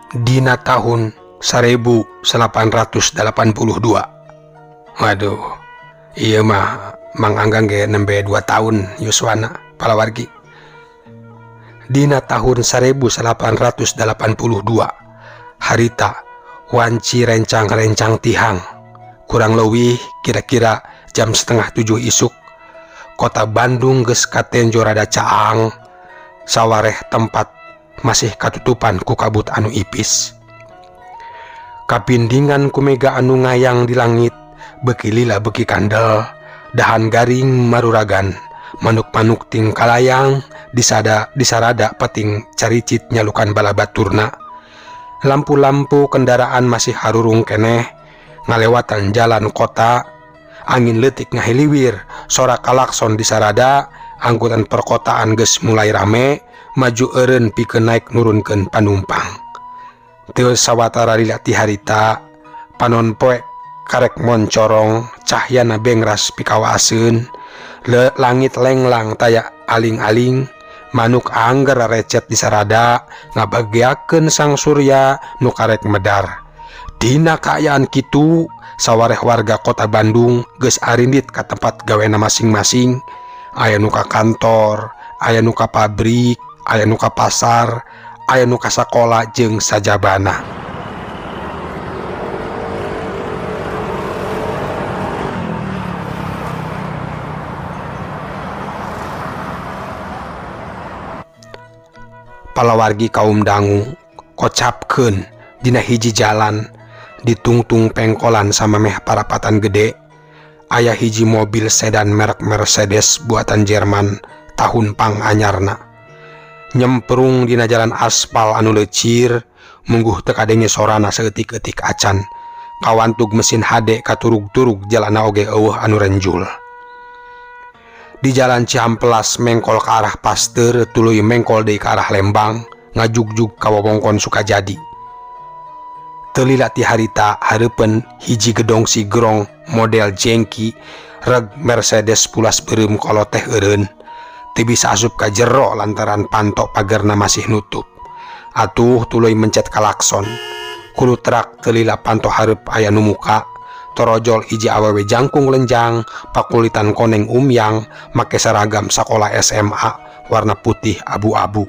Dina tahun 1882. Waduh, iya mah Mang Anggang ge nembe 2 tahun yuswana palawargi. Dina tahun 1882 harita wanci rencang-rencang tihang kurang leuwih kira-kira jam setengah tujuh isuk kota Bandung geus katenjo rada caang sawareh tempat masih katutupan ku kabut anu ipis. Kapindingan ku mega anu ngayang di langit beuki lila beuki kandel dahan garing maruragan manuk-manuk ting kalayang disarada peting caricit nyalukan balabaturna. Lampu-lampu kendaraan masih harurung keneh ngalewatan jalan kota. Angin leutik ngahiliwir sora kalakson disarada angkutan perkotaan geus mulai rame maju eureun pikeun naik nurunkeun panumpang. Teu sawatara lila ti harita panon poe karek moncorong cahyana bengras pikawaseun langit lenglang taya aling-aling manuk angger recet disarada ngabageakeun sang surya nu karek medar. Dina kaayaan kitu sawareh warga kota Bandung geus arindit ka tempat gawena masing-masing. Aya nu ka kantor, aya nu ka pabrik, aya nu ka pasar, aya nu ka sakola jeung sajabana. Palawargi kaum dangu kocapkeun dina hiji jalan ditungtung pengkolan samemeh parapatan gede aya hiji mobil sedan merek Mercedes buatan Jerman tahun panganyarna nyemprung dina jalan aspal anu lecir mungguh teu kadenge sorana saeutik-eutik acan kawantug mesin hade katurug-turug jalanna oge euweuh anu renjul. Di jalan Cihampelas mengkol ke arah Pasteur tuluy mengkol deui ka arah Lembang ngajugjug ka wewengkon Sukajadi. Teu lila ti harita hareupeun hiji gedong sigrong model jengki reg Mercedes pulas beureum kolot teh eureun teu bisa asup ka jero lantaran panto pagerna masih nutup. Atuh tuluy mencet kalakson. Kulutrak teu lila panto hareup aya nu muka. Torojol hiji awewe jangkung lenjang pakulitan koneng umyang make seragam sakola SMA warna putih abu-abu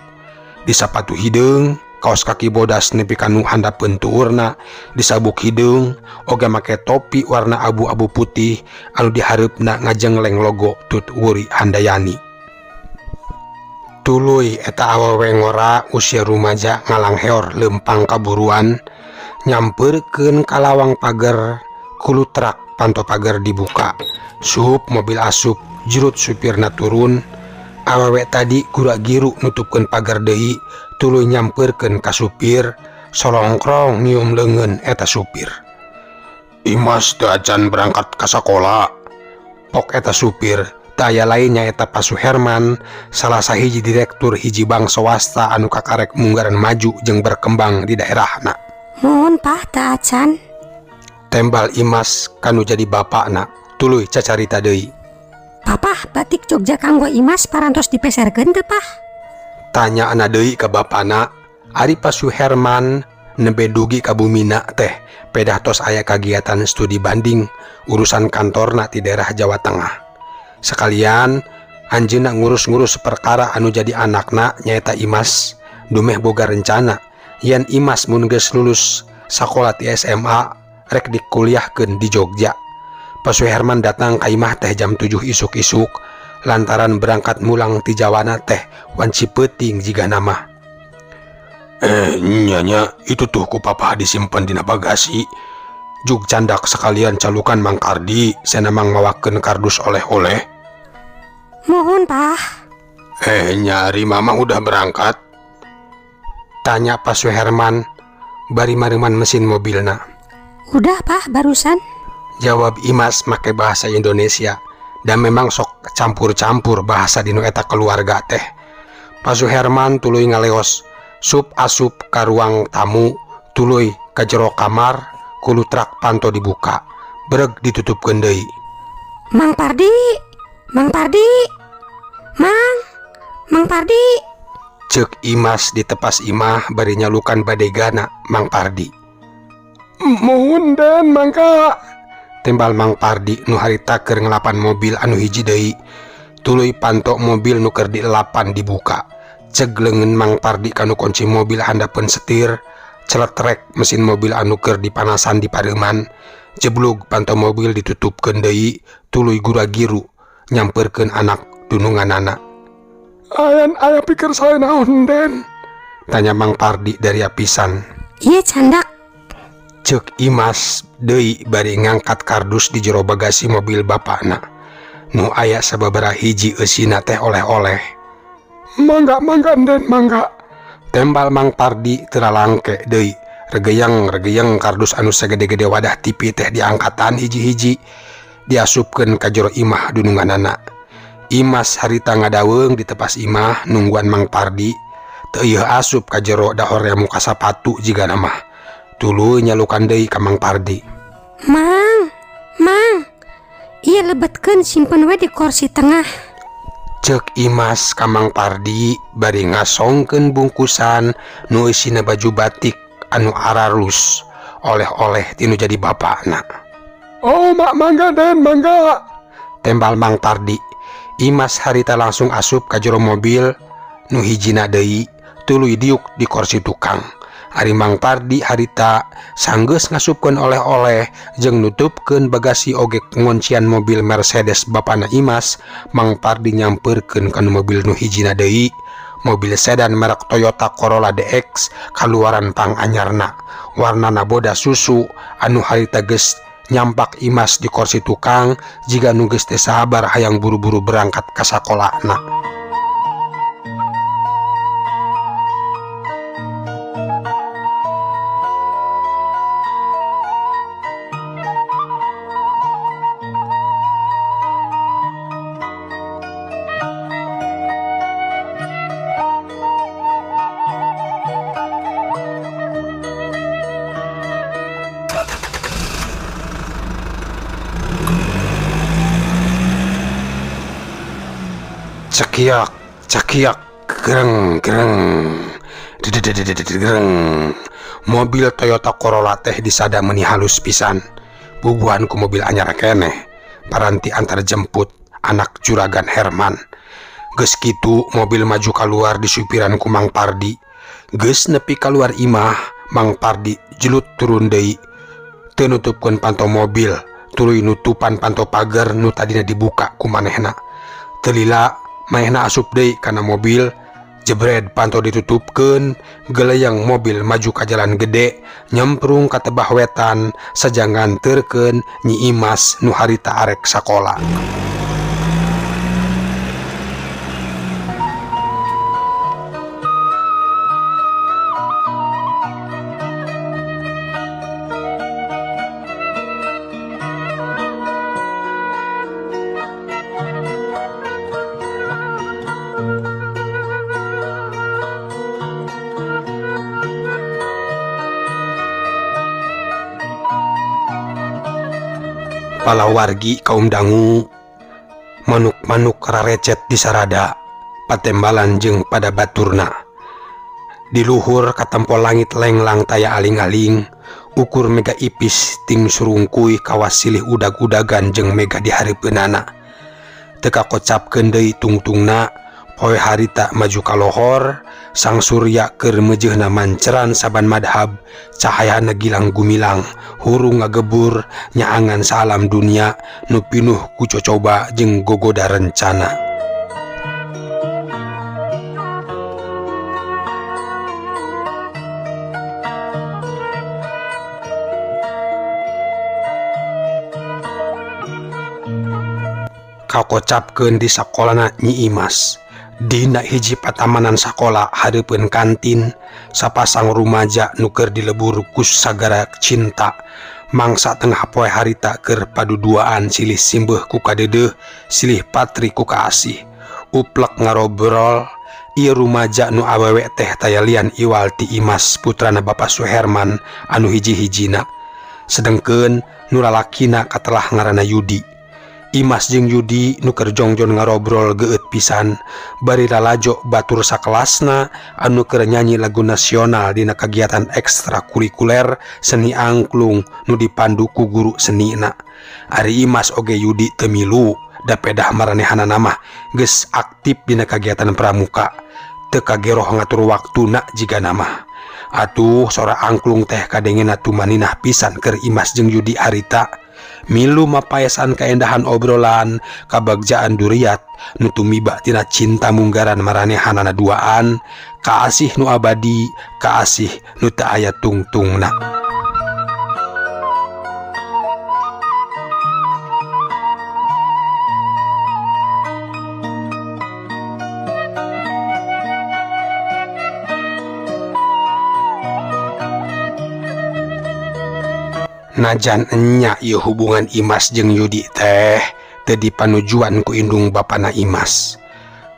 di sapatu hideung kaos kaki bodas nepi ka nu handapeun tuurna disabuk hideung oge make topi warna abu-abu putih anu dihareupna ngajengleng logo Tut Wuri Handayani. Tuluy eta awewe ngora usia rumaja ngalangheor leumpang kaburuan nyamperkeun ka lawang pager. Kulutrak panto pagar dibuka sup mobil asup jurut supirna turun awewe tadi gura-giru nutupkeun pagar deui tuluy nyamperkeun ka supir solongkrong nyium leungeun eta supir. Imas teu acan berangkat ka sakola, pok eta supir. Teu aya lain nyaeta Pak Suherman, salah sahiji direktur hiji bank swasta anu kakarek munggaran maju jeung berkembang di daerahna. Muhun, Pah, teu acan. Tembal Imas kanu jadi bapakna tuluy cacarita deui. Papah, batik Jogja kanggo Imas parantos dipeserkeun teu, Pah? Tanya anak deui ka bapana. Ari Pak Suherman nembe dugi ka bumina teh pedah tos aya kagiatan studi banding urusan kantorna di daerah Jawa Tengah. Sekalian anjeunna ngurus-ngurus perkara anu jadi anakna nyaeta Imas dumeh boga rencana yen Imas mun geus lulus sakola ti SMA rek dikuliahkeun di Jogja. Pak Suherman datang ka imah teh jam 7 isuk-isuk lantaran berangkat mulang ti Jawana teh wanci peuting jigana mah. Nya nya, itu tuh ku papa disimpan dina bagasi. Jug candak sekalian calukan Mang Kardi cenah mang mawakeun kardus oleh-oleh. Muhun, Pah. Nya, ari mama udah berangkat? Tanya Pak Suherman bari mareuman mesin mobilna. Udah, Pah, barusan. Jawab Imas make bahasa Indonesia dan memang sok campur-campur bahasa dinu eta keluarga teh. Pak Suherman tuluy ngaleos sup asup ka ruang tamu tuluy ka jero kamar kulutrak panto dibuka breg ditutupkeun deui. Mang Pardi, Mang Pardi, Mang, Mang Pardi. Cek Imas di tepas imah bari nyalukan badegana Mang Pardi. Muhun, Den, mangga, tembal Mang Pardi nu harita keur ngelapan mobil anu hiji deui. Tuluy panto mobil nu keur dielapan dibuka. Ceg leungeun Mang Pardi kanu kunci mobil handapeun setir celetrek mesin mobil anu keur dipanasan di pareuman jeblug panto mobil ditutupkeun deui tuluy gura-giru nyamperkeun anak dununganana. Ayan aya pikir saya naon, Den? Tanya Mang Pardi dari apisan. Iya, candak. Cek Imas deui bari ngangkat kardus di jero bagasi mobil bapakna nu aya sababaraha hiji eusina teh oleh-oleh. Mangga, mangga, Den, mangga, tembal Mang Pardi teu lalangke deui. Regeyang regeyang kardus anu sagede-gede wadah TV teh diangkatan hiji-hiji diasupkeun ka jero imah dununganana. Imas harita ngadaweung di tepas imah nungguan Mang Pardi teu ieu asup ka jero da hoream muka sapatu jigana mah. Tuluy nyalukan deui ka Mang Pardi. Mang, Mang, ieu lebetkeun simpen we di kursi tengah. Cek Imas ka Mang Pardi bari ngasongkeun bungkusan nu eusina baju batik anu aralus oleh-oleh tinu jadi bapakna. Oh, mak, mangga, Den, mangga, tembal Mang Pardi. Imas harita langsung asup ka jero mobil nu hijina deui tuluy diuk di kursi tukang. Ari Mang Pardi harita sanggeus ngasupkeun oleh-oleh jeung nutupkeun bagasi oge ngoncian mobil Mercedes bapana Imas. Mang Pardi nyamperkeun kana mobil nu hijina deui. Mobil sedan merek Toyota Corolla DX kaluaran panganyarna, warnana bodas susu anu harita geus nyampak Imas di kursi tukang jiga nu geus teu sabar hayang buru-buru berangkat ka sakolana. Cakiak, cakiak, gereng, gereng, gereng. Mobil Toyota Corolla teh disada meni halus pisan. Bubuhan ku mobil anyar keneh. Paranti antar jemput anak juragan Herman. Geus kitu mobil maju keluar disupiran ku Mang Pardi. Geus nepi keluar imah, Mang Pardi jelut turun deui. Teu nutupkeun panto mobil, tuluy nutupan panto pagar nu tadina dibuka ku manehna. Teu lila manehna asup deui kana mobil, jebred panto ditutupkeun, geleyang mobil maju ka jalan gede, nyemprung ka tebah wetan, sajang nganterkeun Nyi Imas nu harita arek sakola. Palawargi kaum dangu, manuk-manuk rarecet di sarada, patembalan jeung pada baturna. Di luhur katempo langit lenglang taya aling-aling, ukur mega ipis ting surungkuy kawas silih udag-udagan jeung mega dihareupeunana. Teu kakocapkeun deui tungtungna, poe harita maju ka lohor, sang surya keur meujeuhna manceran saban madhab, cahayana gilang gumilang, hurung ngagebur nyaangan salam dunia nu pinuh ku cocoba jeung gogoda rencana. Kakocapkeun di sakolana Nyi Imas. Dina hiji patamanan sakola hareupeun kantin, sapasang rumaja nu keur dilebur ku sagara cinta. Mangsa tengah poe harita keur paduduaan silih simbeuh ku kadeudeuh, silih patri ku kaasih. Uplek ngarobrol, ieu rumaja nu awewe teh taya lian iwal ti Imas putrana Bapa Suherman anu hiji-hijina. Sedengkeun nu lalakina katelah ngaranna Yudi. Imas jeung Yudi nu keur jongjon ngarobrol geueut pisan, bari lalajo batur sakelasna anu keur nyanyi lagu nasional dina kagiatan ekstrakurikuler seni angklung nu dipandu ku guru senina. Ari Imas oge Yudi teu milu, da pedah maranehanana mah geus aktif dina kagiatan pramuka, teu kageroh ngatur waktuna jigana mah. Atuh sora angklung teh kadengena tumaninah pisan keur Imas jeung Yudi harita. Milu mapaesan kaendahan obrolan kabagjaan duriat nu tumiba tina cinta munggaran maranehanana duaan, kaasih nu abadi, kaasih nu teu aya tungtungna. Najan enya ieu hubungan Imas jeung Yudi teh teu dipanujuan ku indung bapana Imas.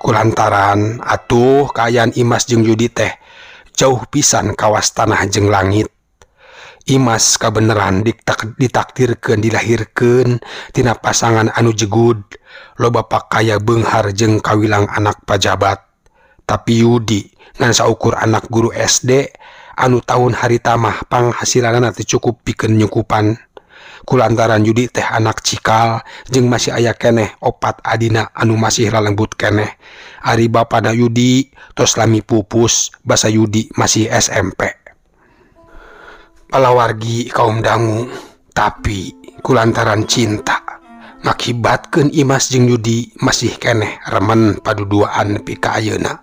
Kulantaran atuh kaayaan Imas jeung Yudi teh jauh pisan kawas tanah jeung langit. Imas kabeneran ditakdirkeun dilahirkeun tina pasangan anu jegud, loba pakaya beunghar jeung kawilang anak pajabat. Tapi Yudi ngan saukur anak guru SD anu tahun harita mah panghasilanana teu cukup pikeun nyukupan. Kulantaran Yudi teh anak cikal jeung masih aya keneh opat adina anu masih lalembut keneh. Ari bapana Yudi tos lami pupus, basa Yudi masih SMP. Palawargi kaum dangu, tapi kulantaran cinta ngakibatkeun Imas jeung Yudi masih keneh remen paduduaan nepi ka ayeuna.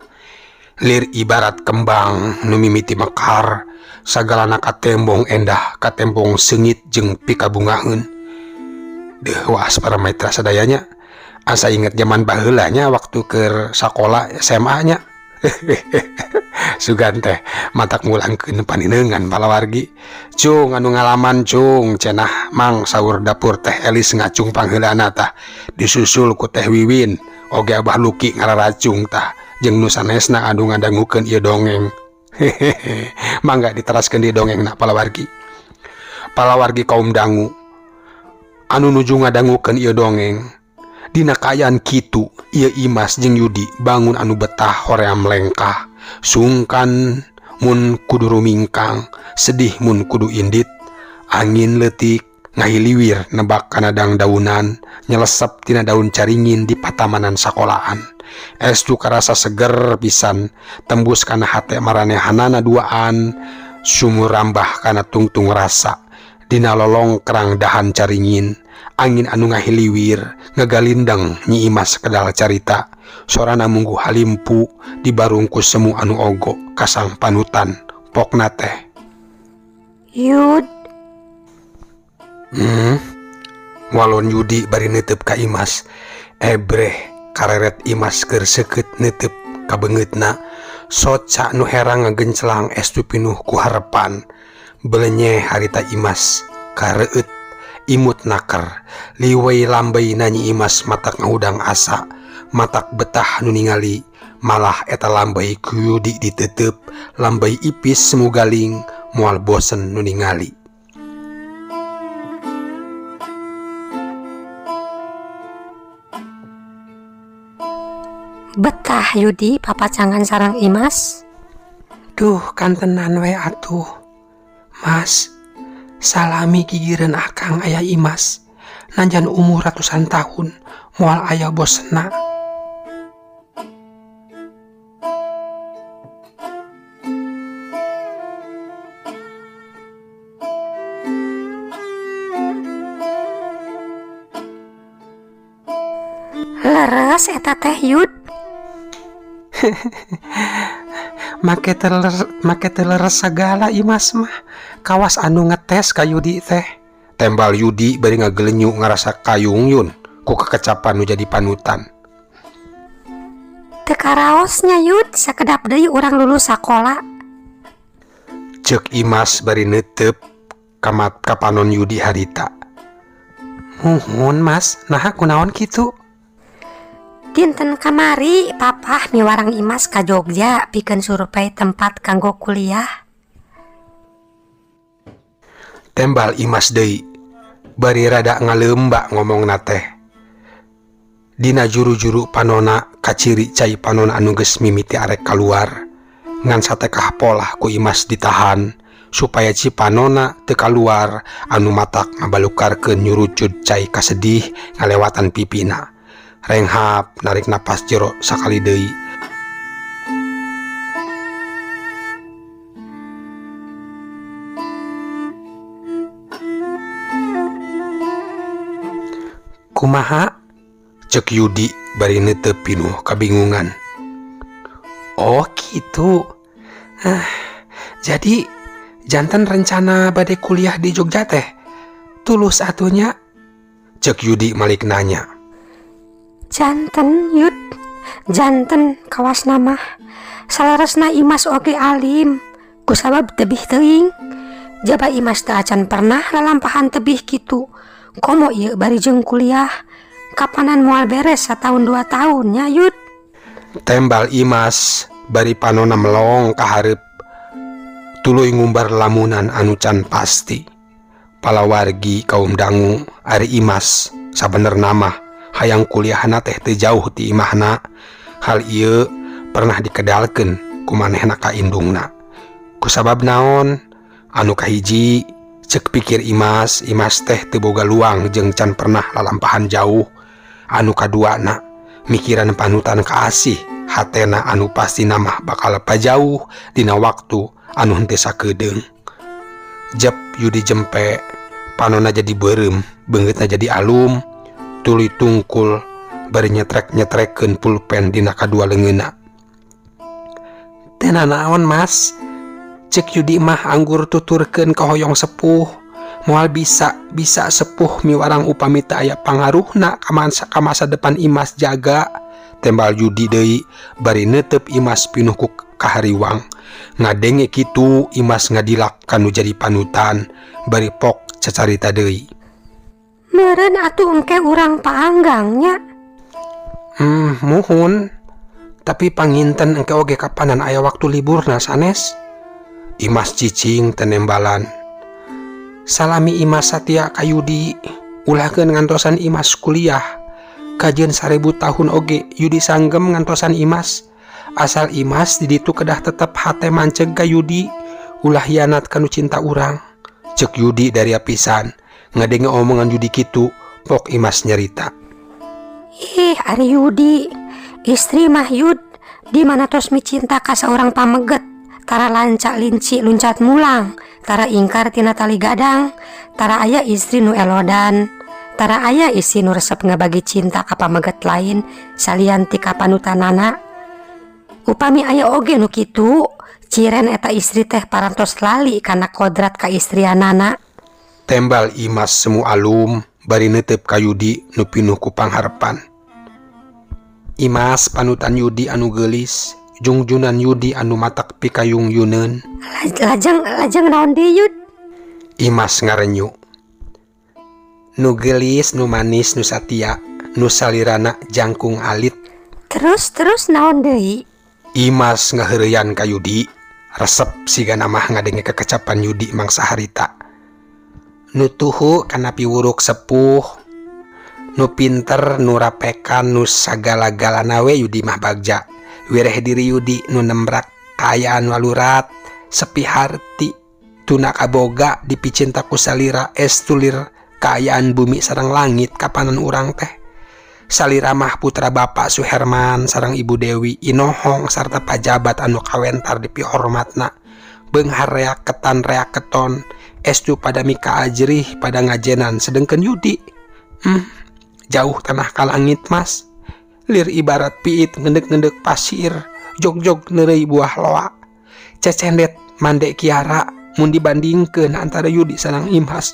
Lir ibarat kembang nu mimiti mekar, sagalana katembong endah, katembong seungit jeung pikabungaheun. Deuh waas para mitra sadayanya. Asa inget zaman baheula nya waktu keur sakola SMA nya. Sugan teh matak ngulangkeun panineungan palawargi. Cung anu ngalaman cung cenah mang saur dapur teh Elis ngacung pangheulana tah disusul ku teh Wiwin oge Abah Luki ngararacung tah jeung nu sanesna anu ngadangukeun ieu dongeng. Hehehe mangga diteraskeun di dongengna palawargi. Palawargi kaum dangu anu nuju ngadangukeun ieu dongeng. Dina kaayaan kitu ieu Imas jeung Yudi bangun anu betah hoream lengkah sungkan mun kudu rumingkang sedih mun kudu indit angin leutik ngahiliwir nebak kana dangdaunan nyelesep tina daun caringin di patamanan sakolaan estu karasa seger pisan tembus kana hate maranehanana duaan sumurambah kana tungtung rasa dina lolongkrang dahan caringin angin anu ngahiliwir ngagalindeng Nyi Imas kedal carita sorana munggu halimpu dibarungku semu anu ogo kasang panutan pokna teh Yud. Walon Yudi bari neuteub ka Imas ebreh kareret Imas keur seukeut neuteub ka beungeutna soca nu herang ngagenclang estu pinuh ku harepan belenyeh harita Imas kareueut imut naker liwei lambei Nyi Imas matak ngahudang asa matak betah nu ningali malah eta lambei ku Yudi ditetep lambei ipis semu galing moal bosen nu ningali. Betah Yudi papacangan sareng Imas. Duh kantenan we atuh Mas. Salami gigireun akang aya Imas najan umur ratusan tahun moal aya bosna. Leres eta teh Yud. Make teler sagala Imas mah kawas anu ngetes ka Yudi teh. Tembal Yudi bari ngagelenyu ngarasa kayungyun ku kekecapan nu jadi panutan. Teu karaosnya Yud sakedap deui urang lulus sakola. Ceuk Imas bari neuteup kamat ka panon Yudi harita. Muhun Mas, naha kunaon kitu? Dinten kamari papah miwarang Imas ka Jogja pikeun survei tempat kanggo kuliah. Tembal Imas deui bari rada ngaleumba ngomongna teh. Dina juru-juru panona kaciri cai panona anu geus mimiti arek kaluar. Ngan satekah polah ku Imas ditahan supaya ci panona teu kaluar anu matak ngabalukarkeun nyurucud cai kasedih ngalewatan pipina. Renghap narik napas jero sakali deui. Kumaha? Ceuk Yudi bari neuteup pinuh kabingungan. Oh kitu. Jadi janten rencana bade kuliah di Jogja teh tulus atunya? Ceuk Yudi malik nanya. Janten Yud, janten kawas nama. Salaresna Imas oge alim, kusabab tebih teuing. Jaba Imas teu acan pernah lalampahan tebih kitu. Komo ieu bari jeung kuliah, kapanan moal beres satahun 2 tahun nya Yud. Tembal Imas bari panona melong ka hareup. Tuluy ngumbar lamunan anu can pasti. Palawargi kaum dangu ari Imas sabenerna mah hayang kuliahna teh teu jauh ti imahna. Hal ieu pernah dikedalkeun ku manehna ka indungna. Kusabab naon? Anu kahiji ceuk pikir Imas, Imas teh teu boga luang jeung can pernah lalampahan jauh. Anu kaduana mikiran panutan kaasih hatena anu pasti namah bakal pajauh dina waktu anu henteu sakedeung. Jep Yudi jempe panona jadi beureum, beungeutna jadi alum, tuluy tungkul bari nyetrek-nyetrekeun pulpen dina kadua leungeunna. Teu nanaon Mas. Cek Yudi mah anggur tuturkeun ka hoyong sepuh. Moal bisa bisa sepuh miwarang upami teu aya pangaruhna ka masa depan Imas jaga. Tembal Yudi deui bari neuteup Imas pinuh ku kahariwang. Ngadenge kitu Imas ngadilak kanu jadi panutan bari pok cacarita deui. Meureun atuh engke urang paanggang nya. Muhun. Tapi panginten engke oge kapanan aya waktu liburna sanes. Imas cicing tenembalan. Salami Imas satia ka Yudi, ulahkeun ngantosan Imas kuliah. Kajeun 1000 tahun oge Yudi sanggem ngantosan Imas. Asal Imas di ditu kedah tetep hate manceg ka Yudi, ulah hianat kanu cinta urang. Cek Yudi dari pisan. Ngadenge omongan Yudi kitu, pok Imas nyerita. Ih, ari Yudi, istri mah Yud, di mana tos micinta ka saurang pameget, tara lancak linci luncat mulang, tara ingkar tina tali gadang, tara aya istri nu elodan, tara aya istri nu resep ngabagi cinta ka pameget lain salian ti ka panutanana. Upami aya oge nu kitu, ciren eta istri teh parantos lali kana kodrat kaistrianana. Tembal Imas semu alum bari neuteup ka Yudi nu pinuh ku pangharepan. Imas panutan Yudi anu geulis, jungjunan Yudi anu matak pikayung-yuneun. Lajeng naon deui Yud? Imas ngarenyu. Nu geulis, nu manis, nu satia, nu salirana jangkung alit. Terus naon deui? Imas ngaheureyan ka Yudi, resep sigana mah ngadenge kekecapan Yudi mangsa harita. Nu tuhu kana piwuruk sepuh, nu pinter, nu rapekan, nu sagala-galana we Yudi mah bagja. Wireh diri Yudi nu nembrak kaayaan walurat, sepi harti, tuna kaboga dipicinta ku salira es tulir kaayaan bumi sareng langit kapanan urang teh. Salira mah putra bapak Suherman sareng ibu Dewi inohong sarta pajabat anu kawentar dipihormatna. Beunghar reak ketan reak keton, estu pada mika ajrih pada ngajenan sedengkeun Yudi. Jauh tanah ka langit mas. Lir ibarat piit ngendek-ngendek pasir, jog-jog neureuy buah loa. Cecendet mande kiara mun dibandingkeun antara Yudi sareng Imas.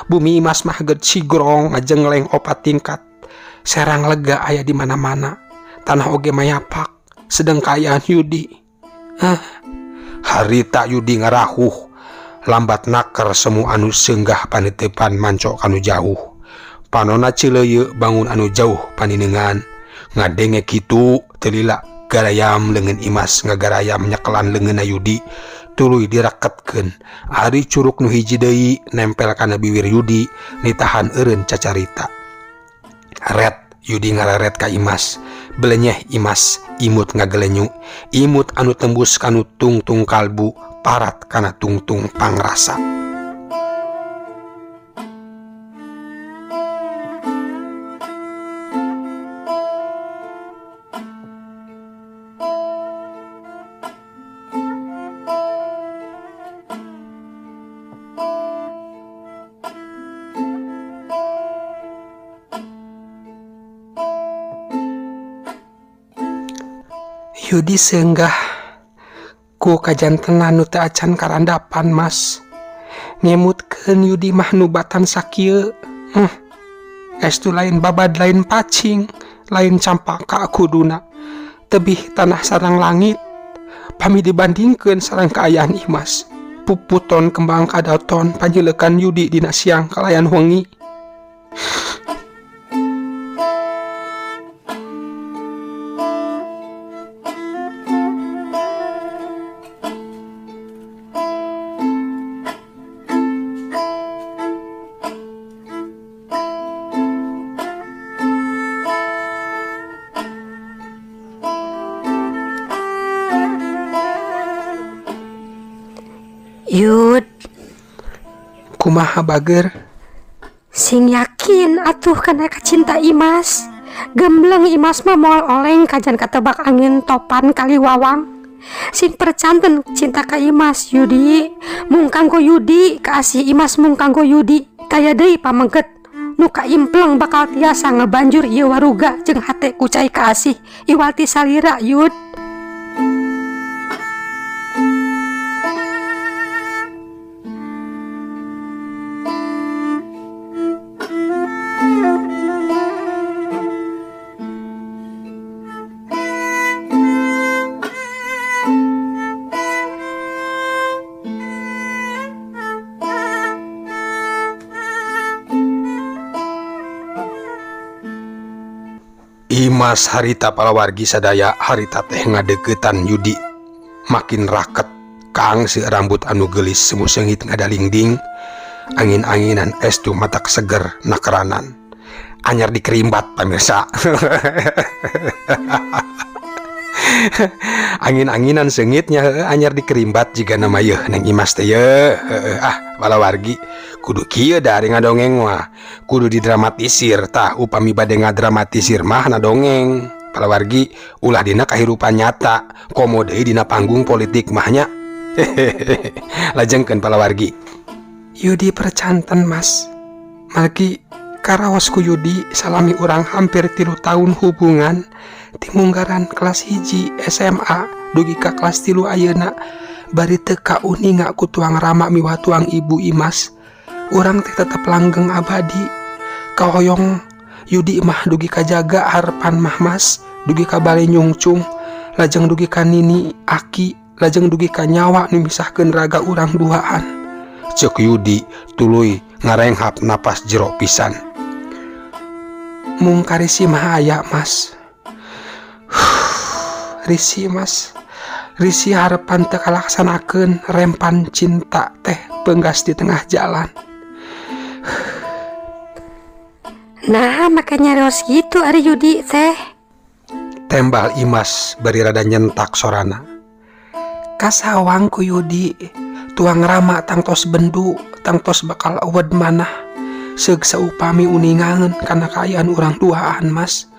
Bumi Imas mah geut sigrong ngajengleng opat tingkat. Serang lega aya di mana-mana. Tanah oge mayapak, sedeng kaayaan Yudi. Harita Yudi ngarahuh, lambat naker semu anu seunggah panitepan manco kanu jauh. Panona cileuyeu bangun anu jauh paninengan. Ngadenge kitu teu lila garayam leungeun Imas ngagarayam nyekelan leungeunna Yudi tuluy direketkeun. Ari curug nu hiji deui nempel kana biwir Yudi nitahan eureun cacarita. Ret Yudi ngareret ka Imas. Belenyeh Imas imut ngagelenyu. Imut anu tembus kanu tungtung kalbu parat kana tungtung pangrasa. Yudi seunggah ku kajantenan nu teu acan karandapan Mas. Ngemutkeun Yudi mah nu batan sakieu. Estu lain babad lain pacing, lain campaka kuduna. Tebih tanah sareng langit. Pami dibandingkeun sareng kaayaan Imas. Puputon kembang kadaton panjelekan Yudi dina siang kalayan wengi. Yud, kumaha bager? Sing yakin atuh kana kacinta Imas. Gembleng Imas mah moal oleng kajan katebak angin topan kali wawang. Sing percanten cinta ka Imas Yudi, mung kanggo Yudi kaasih Imas mung kanggo Yudi. Kaya deui pamengket nu kaimpleng bakal tiasa ngebanjur ieu waruga jeung hate ku cai kaasih iwal ti salira Yud. Imas harita palawargi sadaya harita teh ngadeuketan Yudi makin raket kaangse rambut anu geulis semu seungit ngadalingding angin-anginan estu matak seger nakeranan anyar dikerimbat pamirsa. Angin-anginan seungitnya anyar dikerimbat jiga nama yeuh Neng Imas teh yeuh. Ah palawargi kudu kieu da ari ngadongeng mah kudu didramatisir tah upami bade ngadramatisir mah nadongeng palawargi ulah dina kahirupan nyata komo deui dina panggung politik mah nya. Lajengkeun palawargi. Yudi percanten Mas margi karaos ku Yudi salami urang hampir 3 tahun hubungan timunggaran kelas 1 SMA dugi ka kelas 3 ayeuna bari teu kauninga ku tuang rama miwah tuang ibu Imas urang teh tetep langgeng abadi kahoyong Yudi mah dugi kajaga harapan mah Mas dugi ka bale nyungcung lajeng dugi ka nini aki lajeng dugi ka nyawa nu misahkeun raga urang duaan. Ceuk Yudi tuluy ngarenghap napas jero pisan. Mung karisi mah aya Mas. Risi Mas, risi harapan teu kalaksanakeun rempan cinta teh peunggas di tengah jalan. Nah, makanya nyarios gitu ari Yudi teh. Tembal Imas bari rada nyentak sorana. Kasawang ku Yudi, tuang rama tangtos bendu, tangtos bakal awed manah. Seug saupami uningangeun kana kaayaan urang duaan Mas.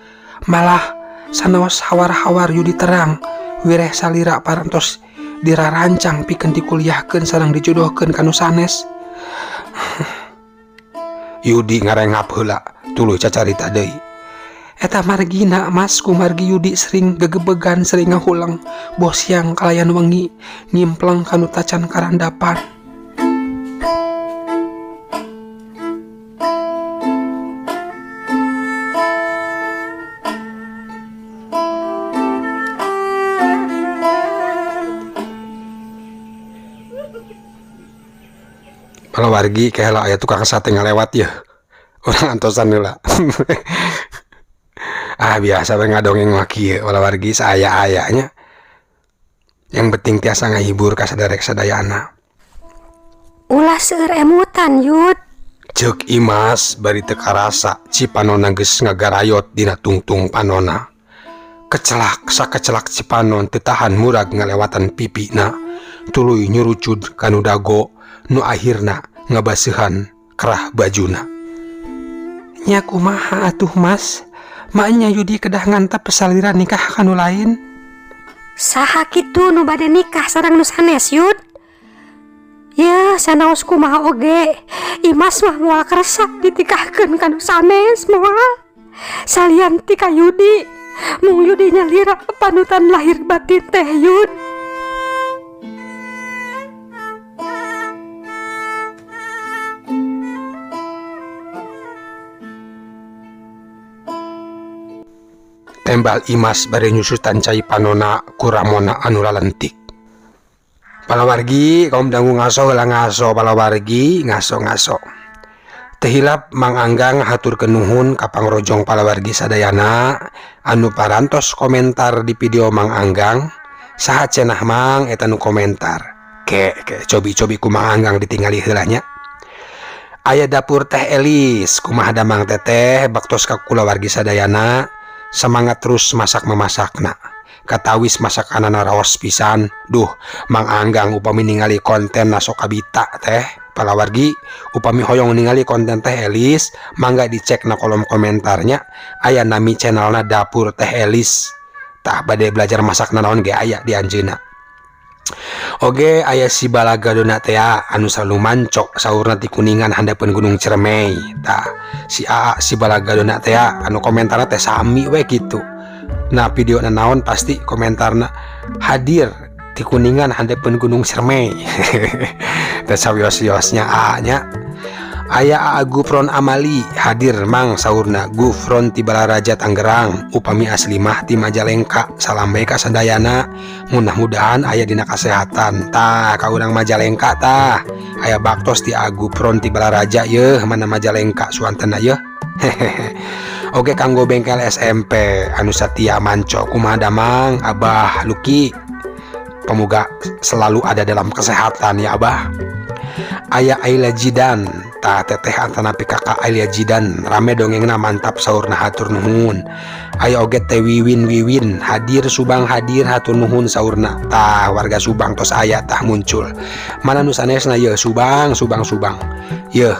Malah sanaos hawar-hawar Yudi terang wireh salira parantos dirarancang pikeun dikuliahkeun sareng dijodohkeun ka nu sanes. Yudi ngarengap heula tuluy cacarita deui. Eta margina Mas kumargi Yudi sering gegebegan sering ngahuleng boh siang kalayan wengi ngimpleng kanu tacan karandapan. Palawargi kehela aya tukang sate ngalewat ya. Urang antosan heula. Ah biasa we ngadongeng mah kieu palawargi saaya-ayanya. Yang penting tiasa ngahibur ka saderek sadayana. Ulah seueur emutan Yud. Ceuk Imas bari teu karasa cipanona geus ngagarayot dina tungtung panona. Kecelak sakecelak cipanon teu tahan murag ngalewatan pipina tuluy nyurucud kanu dago nu akhirna ngabaseuhan kerah bajuna. Nya kumaha atuh Mas? Maknya Yudi kedah ngantep pesaliran nikah kanu lain. Saha kitu nu bade nikah sareng nu sanes Yud? Ya sanaos kumaha oge Imas mah moal kersa ditikahkeun kanu sanes moal. Salian ti ka Yudi, mung Yudi nyalira panutan lahir batin teh Yud. Tembal Imas bari nyusutan cai panona ku ramona anu lalentik. Palawargi kaum dangu ngaso heula ngaso palawargi ngaso-ngaso. Teu hilap Mang Anggang haturkeun nuhun ka pangrojong palawargi sadayana anu parantos komentar di video Mang Anggang. Saha cenah Mang eta nu komentar? Ke ke cobi-cobi ku Mang Anggang ditingali heula nya. Aya dapur Teh Elis kumaha damang teteh baktos ka kulawargi sadayana. Semangat terus masak memasakna. Katawis masakanana raos pisan. Duh, Mang Anggang upami ningali konten sok kabita teh. Palawargi upami hoyong ningali konten Teh Elis, mangga dicek na kolom komentarnya. Aya nami channelna Dapur Teh Elis. Tah bade belajar masak nanaon ge aya di anjeunna. Oge aya si Balaga Dona tea anu selalu mancok saurna ti Kuningan handapeun Gunung Ciremai. Tah si AA si Balaga Dona tea anu komentarna teh sami we kitu. Nah video naon pasti komentarna hadir ti Kuningan handapeun Gunung Ciremai. Teh sawios-wiosnya AA nya. Aya AA Gufron Amali hadir Mang saurna Gufron ti Balaraja Tangerang upami asli mah ti Majalengka. Salam bae ka sadayana, mudah-mudahan aya dina kasehatan. Tah ka urang Majalengka tah aya baktos ti AA Gufron ti Balaraja yeuh mana Majalengka suantena yeuh. Hehehe. Oke kanggo bengkel SMP anu satia manco kumaha damang Abah Luki, pemoga selalu ada dalam kesehatan ya Abah. Aya Ayla Jidan tah teteh antanapi kakak Ayla Jidan rame dongengna mantap saurna hatur nuhun. Aya oge teh Wiwin Wiwin hadir Subang hadir hatur nuhun saurna tah warga Subang tos aya tah muncul. Mana nu sanesna yeuh Subang Subang Subang yeuh.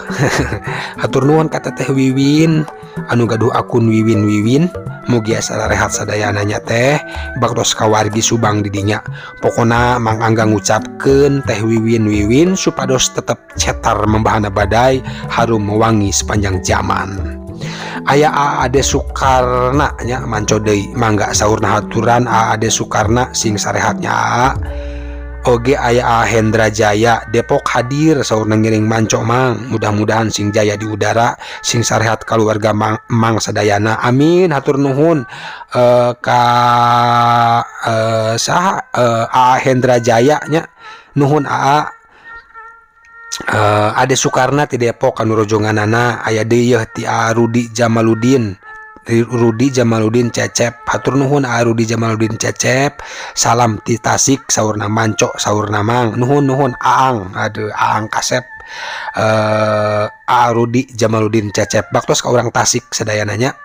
Hatur nuhun ka teteh Wiwin anu gaduh akun Wiwin Wiwin, mugia sararehat sadayana nya teh baktos kawargi Subang didinya. Pokona Mang Angga ngucapkeun teh Wiwin Wiwin supados tetep cetar membahana badai harum mewangi sepanjang zaman. Aya Ade Sukarna nya manco deui mangga saurna haturan Ade Sukarna sing sarehatnya Aa. Oge aya A Hendra Jaya Depok hadir saurna ngiring manco mang, mudah-mudahan sing jaya di udara sing sarehat kaluarga mang, mang sadayana amin. Hatur nuhun ka saha A Hendra Jaya nya nuhun Aa. Ade Sukarna ti Depok anu rojonganana. Aya deui yeuh ti A Rudi Jamaludin, Rudi Jamaludin Cecep hatur nuhun A Rudi Jamaludin Cecep, salam ti Tasik saurna manco saurna mang nuhun nuhun Aang, aduh Aang kasep A Rudi Jamaludin Cecep baktos ka urang Tasik sadayana nya.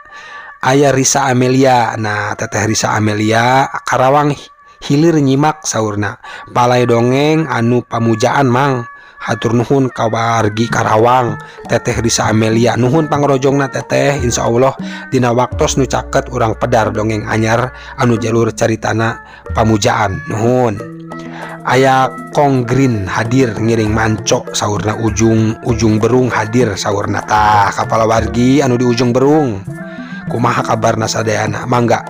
Aya Risa Amelia, nah teteh Risa Amelia Karawang hilir nyimak saurna palai dongeng anu pamujaan mang, hatur nuhun ka wargi Karawang teteh Risa Amelia nuhun pangrojongna teteh, insyaallah dina waktos nu caket urang pedar dongeng anyar anu jalur caritana pamujaan nuhun. Aya Kong Green hadir ngiring manco saurna ujung ujung berung hadir saurna tah kapala wargi anu di ujung berung kumaha kabarna sadayana mangga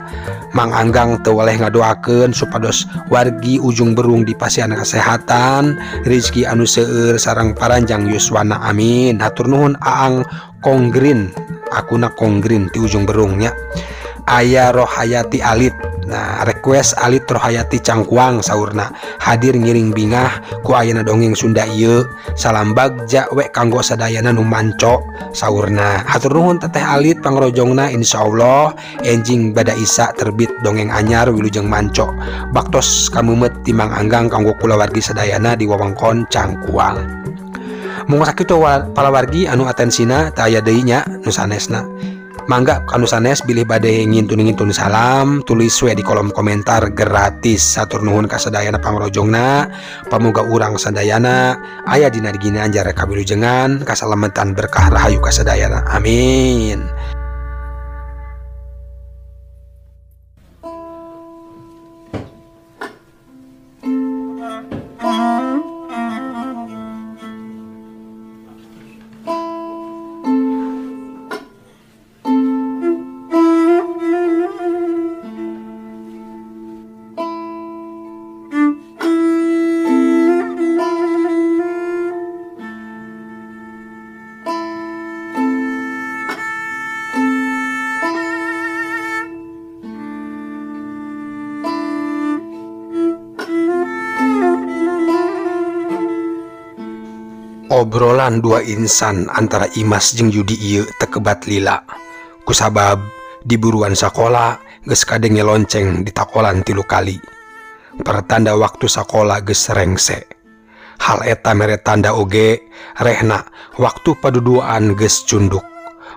Mang Anggang teu weleh ngadoakeun supados wargi ujung berung dipasihan kesehatan rezeki anu seueur sareng paranjang yuswana amin. Hatur nuhun Aang Kong Green akuna Kong Green ti ujung berungnya. Aya Rohayati Alit, nah request Alit Rohayati Cangkuang saurna hadir ngiring bingah ku ayana dongeng Sunda ieu, salam bagja we kanggo sadayana nu manco saurna. Hatur nuhun teteh Alit pangrojongna, insyaallah enjing bada isa terbit dongeng anyar wilujeng manco baktos kameumeut ti Mang Anggang kanggo kulawargi sadayana di wewengkon Cangkuang. Mung sakitu palawargi anu atensina teu aya deui nya nu sanesna. Mangga kanu sanes bilih bade ngintun-ngintun salam tulis we di kolom komentar gratis. Hatur nuhun ka sadayana pangrojongna, pamuga urang sadayana aya dina ginanjar kawilujengan kasalametan berkah rahayu kasadayana amin. Obrolan dua insan antara Imas jeung Yudi ieu tekebat lila. Kusabab diburuan sakola geus kadenge lonceng ditakolan 3 kali. Pertanda waktu sakola geus rengse. Hal eta mere tanda oge rehna waktu paduduaan geus cunduk.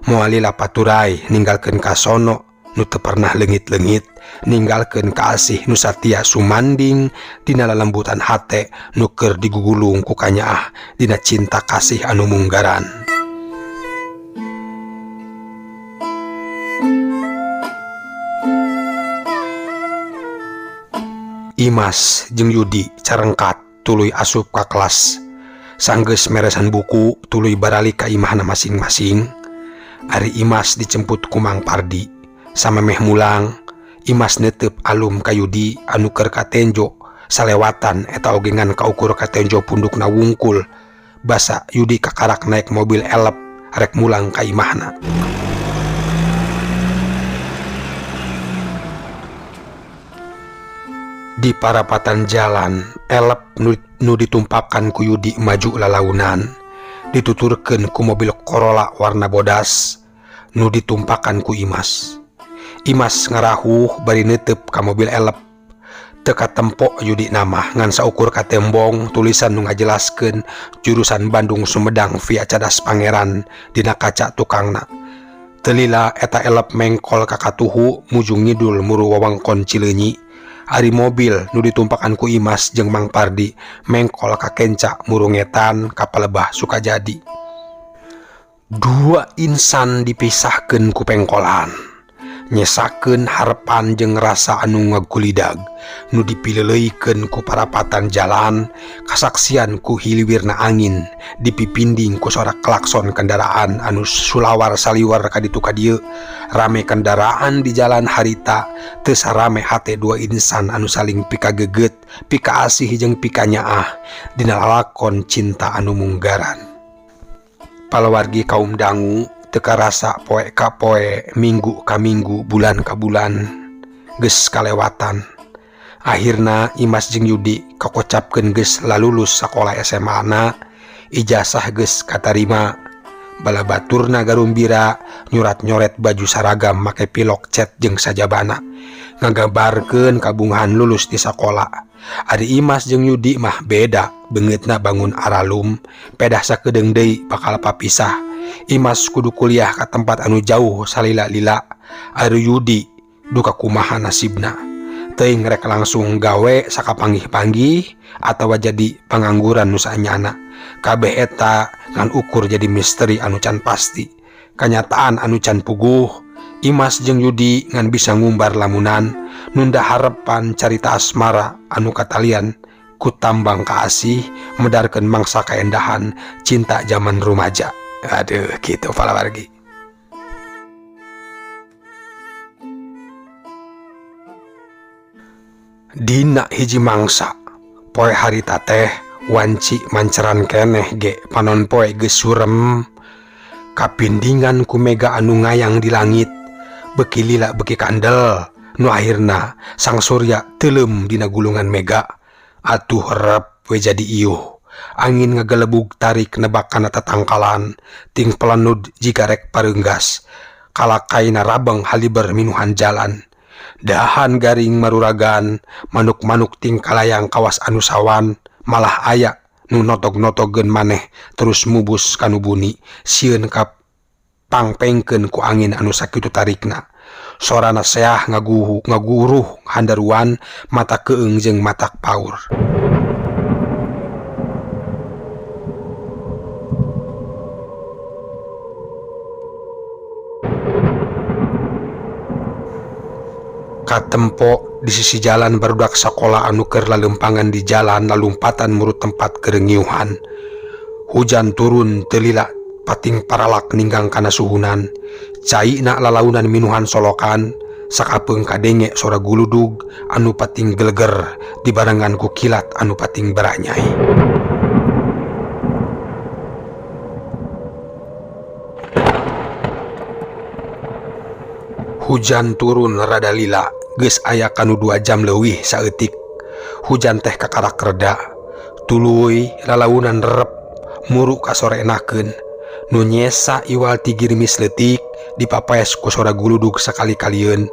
Moal lila paturai ninggalkeun kasono nu teu pernah leungit-leungit, ninggalkeun kaasih nu satia sumanding dina lalembutan hate nu keur digugulung ku kanyaah dina cinta kasih anu munggaran. Imas jeung Yudi carengkat tuluy asup ka kelas. Sanggeus meresan buku tuluy baralik ka imahna masing-masing. Ari Imas dijemput ku Mang Pardi. Samemeh mulang, Imas netep alum ka Yudi anu keur katenjo salewatan eta oge ngan kaukur katenjo pundukna wungkul. Basa Yudi kakarak naik mobil elep rek mulang ka imahna. Di parapatan jalan, elep nu ditumpakan ku Yudi maju lalaunan, dituturkeun ku mobil Corolla warna bodas. nu ditumpakan ku Imas. Imas ngarahuh bari neuteup ka mobil elep. Teu katempo Yudi mah ngan saukur katembong tulisan nu ngajelaskeun jurusan Bandung Sumedang via Cadas Pangeran dina kaca tukangna. Teu lila eta elep mengkol ka katuhu mujung ngidul muru wewengkon Cileunyi. Ari mobil nu ditumpakan ku Imas jeung Mang Pardi mengkol ka kenca muru ngetan ka palebah Sukajadi. Dua insan dipisahkeun ku pengkolan. Nyesakeun harepan jeung rasa anu ngagulidag nu dipileuleuykeun ku parapatan jalan, kasaksian ku hiliwirna angin, dipipinding ku sora klakson kendaraan anu sulawar saliwar ka ditu ka dieu. Rame kendaraan di jalan harita teu sarame hate dua insan anu saling pikageget, pikaasih jeung pikanyaah dina lalakon cinta anu munggaran. Palawargi kaum dangu teu karasa poe ka poe, minggu ka minggu, bulan ka bulan geus kalewatan. Akhirna Imas jeung Yudi kakocapkeun geus lalulus sakola SMA na, ijazah geus katarima. Bala baturna garumbira nyurat-nyoret baju saragam make pilok cet jeung sajabana, ngagabarkeun kabungahan lulus di sakola. Ari Imas jeung Yudi mah beda, beungeutna bangun aralum, pedah sakedeung deui bakal papisah. Imas kudu kuliah ka tempat anu jauh salila-lila. Ari Yudi duka kumaha nasibna. Teuing rek langsung gawe sakapanggih-panggih atawa jadi pangangguran nu saenyana. Kabeh eta ngan ukur jadi misteri anu can pasti, kanyataan anu can puguh. Imas jeung Yudi ngan bisa ngumbar lamunan, nunda harepan carita asmara anu katalian ku tambang kaasih medarkeun mangsa kaendahan cinta zaman rumaja. Aduh, gitu palawargi. Dina hiji mangsa poe harita teh wanci manceran keneh ge panon poe geus surem, kapindingan ku mega anu ngayang di langit, beki lila beki kandel nu akhirna sang surya teuleum dina gulungan mega. Atuh rep we jadi iuh. Angin ngagelebug tarik nebak kana tatangkalan ting pelenud jiga rek pareunggas, kalakaina rabeng haliber minuhan jalan. Dahan garing maruragan, manuk-manuk ting kalayang kawas anu sawan, malah aya nu notog-notogeun maneh terus mubus kanu buni, sieun ka pangpengkeun ku angin anu sakitu tarikna. Sorana seah ngaguruh handaruan mata keung jeung matak paur. Katempo di sisi jalan barudak sakola anu keur lalempangan di jalan lalumpatan murut tempat kerengiuhan. Hujan turun teu lila pating paralak ninggang kana suhunan. Caina lalaunan minuhan solokan, sakapeung kadenge sora guludug anu pating geleger dibarengan ku kilat anu pating baranyai. Hujan turun rada lila, geus aya kanu 2 jam leuwih saeutik. Hujan teh kakarak reda, tuluy lalaunan rerep muru ka sorenakeun. Nu nyesa iwal ti girimis leutik dipapaes ku sora guludug sakali-kalieun.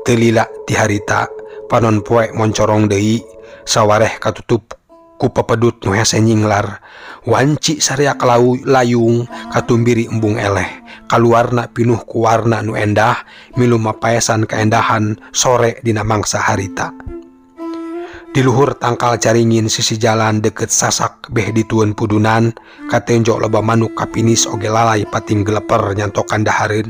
Teu lila ti harita panon poe moncorong deui, sawareh katutup ku pepedut nu hese nyinglar. Wanci sariak layung katumbiri embung eleh, kaluarna pinuh ku warna nu endah milu mapaesan kaendahan sore dina mangsa harita. Di luhur tangkal caringin sisi jalan deket sasak beh ditueun pudunan, katenjo loba manuk kapinis oge lalai pating geleper nyantokan dahareun,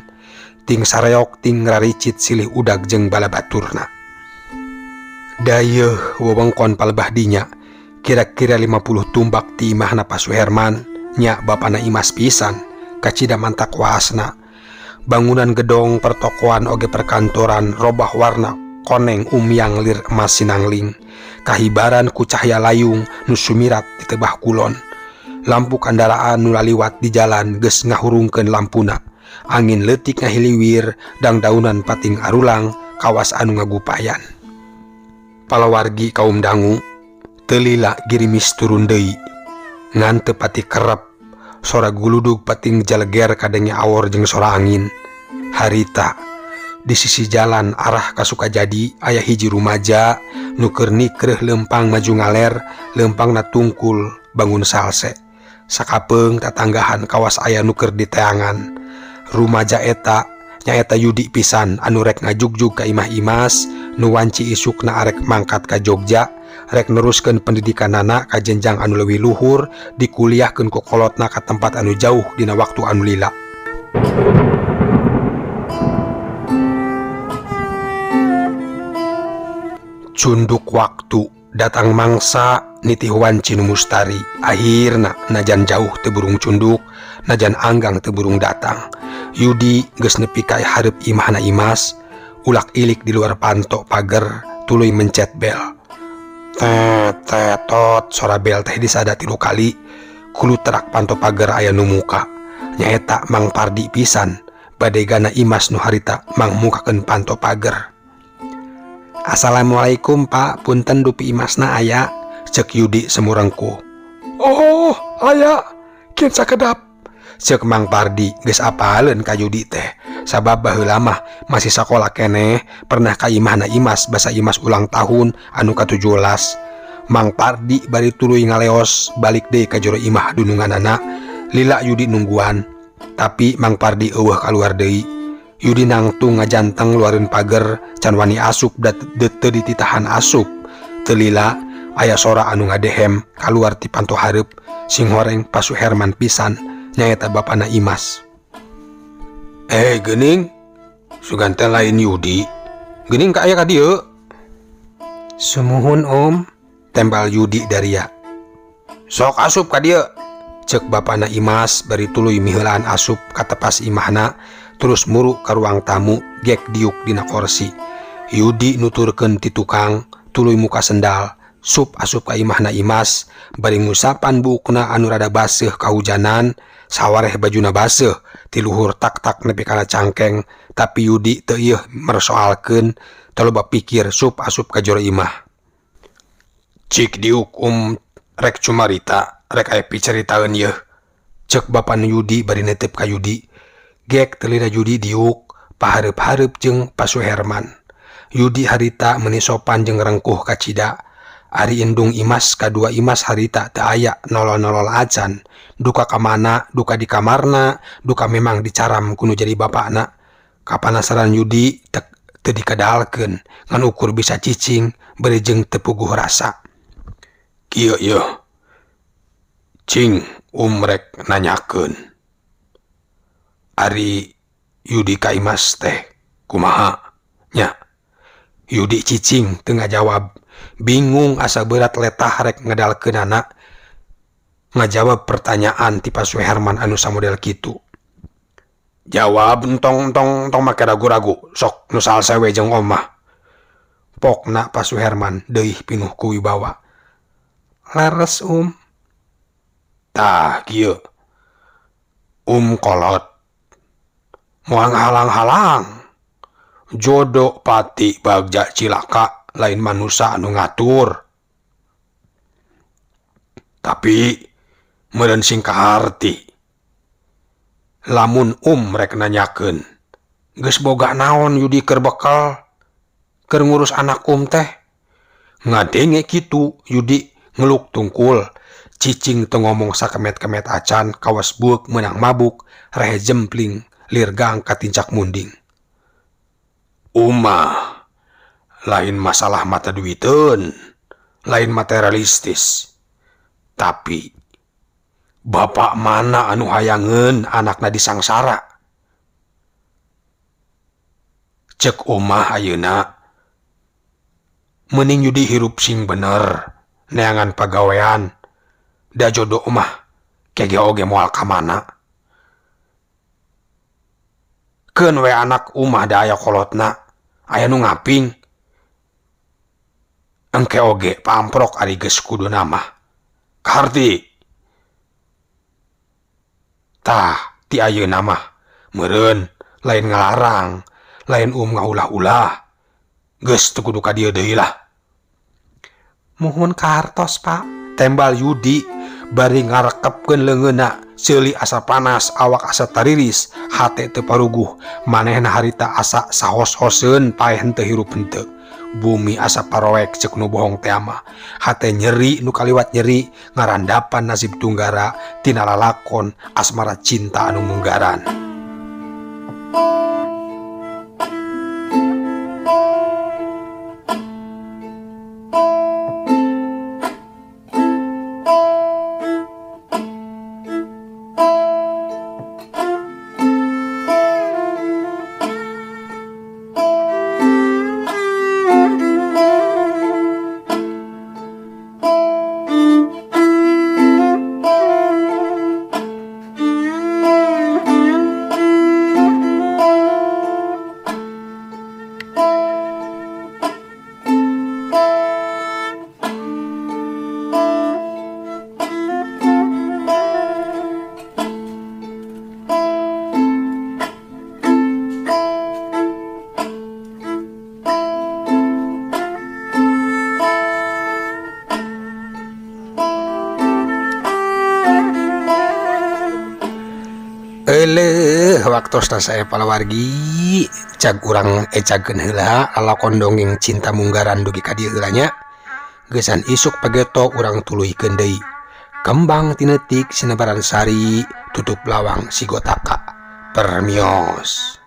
ting sareok ting raricit silih udag jeung balabaturna. Dayeuh wewengkon palebah dinya, kira-kira 50 tumbak ti imahna Pak Suherman, nya bapana Imas pisan, kacida mantak waasna. Bangunan gedong pertokoan oge perkantoran robah warna koneng umyang lir emas sinangling, kahibaran ku cahaya layung nu sumirat di tebah kulon. Lampu kandaraan nu laliwat di jalan geus ngahurungkeun lampuna. Angin leutik ngahiliwir dangdaunan pating arulang kawas anu ngagupayan. Palawargi kaum dangu teu lila girimis turun deui, ngan teu pati kerep. Sora guludug pating jaleger kadenge awor jeung sora angin. Harita di sisi jalan arah ka Sukajadi aya hiji rumaja nu keur nikreuh leumpang maju ngaler leumpangna tungkul bangun salse. Sakapeung tatanggahan kawas aya nu keur diteangan. Rumaja eta nyaeta Yudi pisan anu rek ngajugjug ka imah Imas nu wanci isukna arek mangkat ka Jogja rek neruskeun pendidikanana ka jenjang anu leuwih luhur dikuliahkeun ku kolotna ka tempat anu jauh dina waktu anu lila. Cunduk waktu datang mangsa nitih wanci nu mustari akhirna najan jauh teu burung cunduk najan anggang teu burung datang. Yudi geus nepi ka hareup imahna Imas ulak ilik di luar panto pager tuluy mencet bel. Tet tetot sora bel teh disada 3 kali kulutrak panto pager aya nu muka nyaeta Mang Pardi pisan badegana Imas nu harita mangmukakeun panto pager. Assalamualaikum Pak, punten dupi Imasna aya, cek Yudi semurengkuh. Oh, aya, kian sakedap. Cek Mang Pardi geus apaleun ka Yudi teh. Sabab baheula mah masih sakola keneh, pernah ka imahna Imas basa Imas ulang tahun anu ka-17. Mang Pardi bari tuluy ngaleos balik deui ka jero imah dununganana, lila Yudi nungguan. Tapi Mang Pardi eueuh kaluar deui. Yudi nangtung ngajanteng luareun pager can wani asup da teu dititahan asup. Teu lila aya sora anu ngadehem kaluar ti panto hareup sing horeng Pak Suherman pisan nyaeta bapana Imas. Geuning sugan teh lain Yudi. Geuning ka aya ka dieu. Sumuhun Om, tembal Yudi daria. Sok asup ka dieu. Cek bapana Imas bari tuluy miheulaan asup ka tepas imahna terus muru ka ruang tamu gek diuk dina korsi. Yudi nuturkeun ti tukang tuluy muka sendal sup asup ka imahna Imas bari ngusapan buukna anu rada baseuh kahujanan sawareh bajuna baseuh ti luhur tak-tak nepi kana cangkeng tapi Yudi teu ieuh mersoalkeun teu loba pikir sup asup ka jero imah. Cik diuk rek cumarita rek aya picaritaeun yeuh cek bapana Yudi bari netep ka Yudi. Gek telira Yudi diuk pahareup-hareup jeung Pak Suherman. Yudi harita meuni sopan jeung rengkuh kacida. Ari indung Imas kadua Imas harita teu aya nolol-nolol acan. Duka ka mana, duka di kamarna, duka memang dicaram kudu jadi bapakna. Kapanasaran Yudi teu dikedalkeun ngan ukur bisa cicing bari jeung teu puguh rasa. Kieu yeuh. Cing rek nanyakeun. Ari Yudi ka Imas teh kumaha nya. Yudi cicing teu ngajawab, bingung asa berat letah rek ngedalkeunana ngajawab pertanyaan ti Pak Suherman anu samodel kitu. Jawab entong entong entong make ragu-ragu, sok nu salse we jeung omah. Pokna Pak Suherman deui pinuh ku wibawa. Leres Tah kieu. Kolot moal ngahalang-halang. Jodoh pati bagja cilaka lain manusa anu ngatur. Tapi meureun sing kaharti. Lamun rek nanyakeun, geus boga naon Yudi keur bekal keur ngurus anak teh. Ngadenge kitu Yudi ngeluk tungkul. Cicing teu ngomong sakemet-kemet acan kawas bueuk meunang mabuk rehe jempling lirgang katincak munding. Umah lain masalah mata duiteun, lain materialistis. Tapi bapak mana anu hayangeun anakna disangsara? Cek omah ayeuna mending Yudi hirup sing bener, neangan pagawean, da jodoh omah kege oge moal ka mana. Keun we anak umah da aya kolotna, aya nu ngaping. Engke oge pamprok ari geus kuduna mah. Kaharti. Tah ti ayeuna mah meureun lain ngalarang, lain ngaulah-ulah. Geus teu kudu ka dieu deui lah. Muhun kahartos Pak, tembal Yudi Bari ngarekepkeun leungeunna, seuli asa panas, awak asa tariris, hate teu paruguh, manehna harita asa sahos-hoseun paeh henteu hirup henteu. Bumi asa paroek ceuk nu bohong teh mah. Hate nyeri nu kaliwat nyeri ngarandapan nasib Tunggara tina lalakon asmara cinta anu munggaran. Eleuh waktosna sae palawargi cag urang ecageun heula lalakon dongeng cinta munggaran dugi ka dieu heula nya. Geusan isuk pageto urang tuluykeun deui. Kembang tinetik sinebaran sari tutup lawang sigotaka. Permios.